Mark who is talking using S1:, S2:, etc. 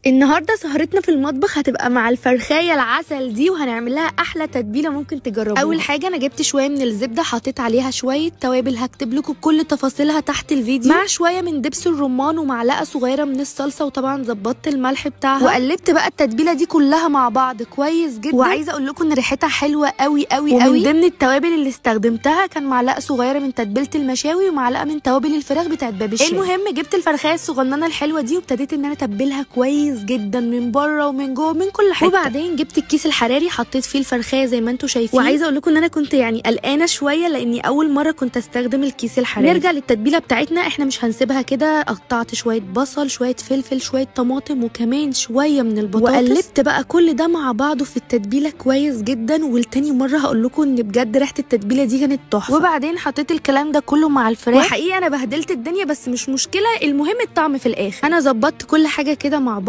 S1: النهارده سهرتنا في المطبخ هتبقى مع الفرخايه العسل دي، وهنعمل لها احلى تتبيله ممكن تجربوها. اول حاجة انا جبت شوية من الزبدة، حطيت عليها شوية توابل هكتب لكم كل تفاصيلها تحت الفيديو، مع شوية من دبس الرمان ومعلقة صغيرة من الصلصه، وطبعا ظبطت الملح بتاعها، وقلبت بقى التتبيله دي كلها مع بعض كويس جدا. وعايزه اقول لكم ان ريحتها حلوة قوي قوي قوي. ومن ضمن التوابل اللي استخدمتها كان معلقه صغيرة من تتبيله المشاوي ومعلقة من توابل الفراخ بتاعت باب الشام. المهم جبت الفرخايه الصغننه الحلوة دي وابتديت ان انا اتبلها كويس جدا من بره ومن جوه من كل حتة. وبعدين جبت الكيس الحراري حطيت فيه الفرخايه زي ما انتم شايفين. وعايزه اقول لكم ان انا كنت يعني قلقانة شوية لاني اول مرة كنت استخدم الكيس الحراري. نرجع للتتبيله بتاعتنا، احنا مش هنسيبها كده. قطعت شوية بصل، شوية فلفل، شوية طماطم، وكمان شوية من البطاطس، وقلبت بقى كل ده مع بعضه في التتبيله كويس جدا. والتاني مرة هقول لكم ان بجد ريحه التتبيله دي كانت تحفة. وبعدين حطيت الكلام ده كله مع الفراخ، وحقيقة انا بهدلت الدنيا بس مش مشكلة، المهم الطعم في الاخر. انا ظبطت كل حاجة كده مع بعض.